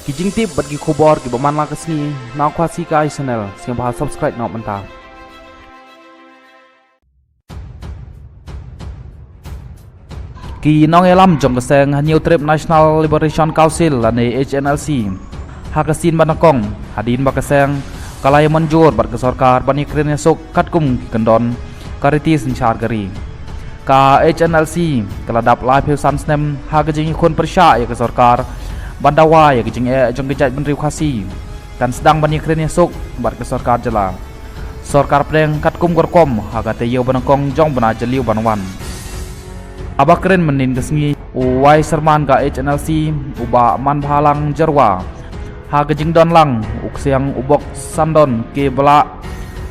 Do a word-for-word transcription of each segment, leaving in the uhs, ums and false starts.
Ki jingtip bad ki khubor kiba man la ka sngi na Khasi Kai Channel, sngewbha subscribe noh mynta. Ki nongïalam jong ka seng Hynñiewtrep National Liberation Council lane H N L C ha ka sien ba nyngkong hadien ba ka seng ka la ïa mynjur bad ka sorkar ban ïakren ïasuk katkum ki kyndon ka riti synshar ka ri. Ka H N L C ka la dap laiphew san snem ha ka jingïakhun pyrshah ïa ka sorkar ban dawa ïa ka jingeh jong ka jaitbynriew Khasi kan sdang ban ïakren ïasuk bad ka sorkar jylla, sorkar pdeng katkum ka rukom ha ka taïew ba nyngkong jong u bnai Jylliew ban wan. Haba kren mynnin ka sngi u Vice Chairman ka H N L C u Bah Manbhalang Jyrwa, ha ka jingdon lang u Ksiang u Bok Sandon K Blah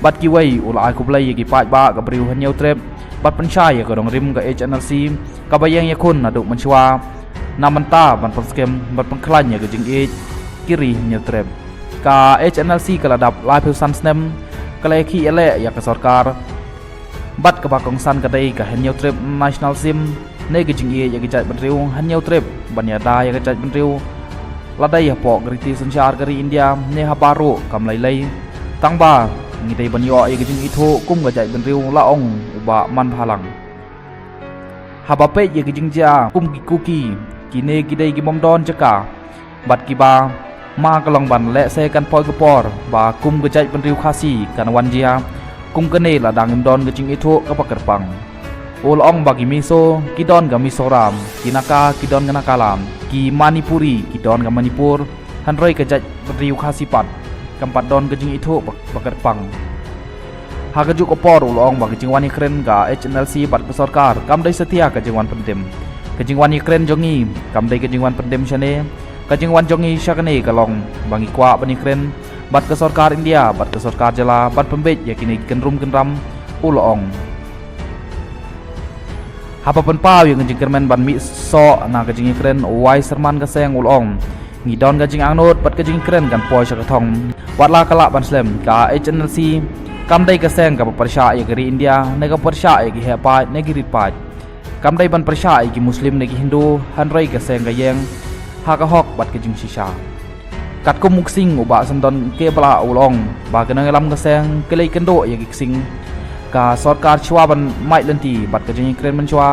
bad kiwei, u la ai khublei ïa ki paidbah ka briew Hynñiewtrep bad pynshai ïa ka nongrim ka H N L C kaba ïeng ïakhun naduh mynshuwa na mynta ban pynskhem bad pynkhlaiñ ïa ka jingïeit ki ri Hynñiewtrep. Ka H N L C ka la dap laiphew san snem ka la ïakhih ïaleh ïa ka sorkar bad kaba kongsan ka dei ka Hynñiewtrep National Sim ne ka jingïeit ïa ka jaitbynriew Hynñiewtrep ban ïada ïa ka jaitbynriew la dei hapoh ka riti synshar ka ri India ne ha baroh kam lei lei. Tang ba ngi dei ban ïoh ïa ka jingithuh kum ka jaitbynriew, la ong u Bah Manbhalang. Haba peit ïa ka jingjia kum ki Kuki, kine ki dei ki bym don jaka bad kiba ma ka long ban lehse kan poi ka por ba kum ka jaitbynriew Khasi kan wan jia kum kane lada ngim don ka jingithuh kaba kyrpang. U la ong ba ki Mizo ki don ka Mizoram, ki Naga ki don ka Nagaland, ki Manipuri ki don ka Manipur, hynrei ka jaitbynriew Khasi pat kam pat don ka jingithuh ba, ba kyrpang. Ha kajuh ka por u la ong ba ka jingwan ïakren ka H N L C bad ka sorkar kam dei satia ka jingwan pyndem. Ka jingwan ïakren jong ngi kam dei ka jingwan pyndem shane. Ka jingwan jong ngi sha kane ka long ba ngi kwah ban ïakren bad ka sorkar India bad ka sorkar jylla ban pynbeit ïa kine ki kynrum kynram, u la ong. Haba pynpaw ïa ka jingkyrmen ban mih soh na ka jingïakren, u Vice Chairman ka seng u la ong, ngi don ka jingangnud bad ka jingkren kan poi sha ka thong. Wat la ka lah ban slem, ka H N L C kam dei ka seng kaba pyrshah ïa ka ri India ne ka pyrshah ïa ki heh paid ne ki rit paid. Kam dei ban pyrshah ïa ki Muslim ne ki Hindu, hynrei ka seng ka ïeng ha ka hok bad ka jingshisha. Katkum u Ksiang u Bah Sandon K Blah u la ong ba ki nongïalam ka seng ki la ïakynduh ïa ki ksing ka sorkar shuwa ban mih lynti bad ka jingïakren mynshuwa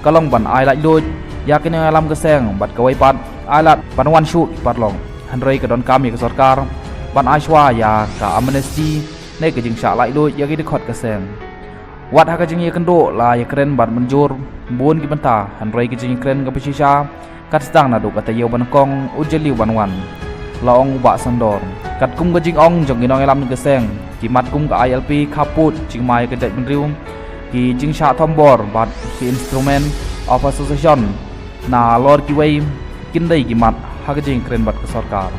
ka long ban ai laitluid ïa ki nongïalam ka seng bad kawei pat ai lad ban wan shuh ki paralok. Hynrei ka donkam ïa ka sorkar ban ai shuwa ïa ka amnesty ne ka jingshah laitluid ïa ki dkhot ka seng. Wat ha ka jingïakynduh la ïakren bad mynjur bun ki bynta, hynrei ka jingïakren kaba shisha kan sdang naduh ka taïew ba nyngkong u Jylliew ban wan, la ong u Bah Sandon. Katkum ka jingong jong ki nongïalam ka seng, ki mat kum ka I L P khappud jingma ïa ka jaitbynriew, ki jingshah thombor bad ki Instrument of Association nalor kiwei kin dei ki mat ha ka jingïakren bad ka sorkar.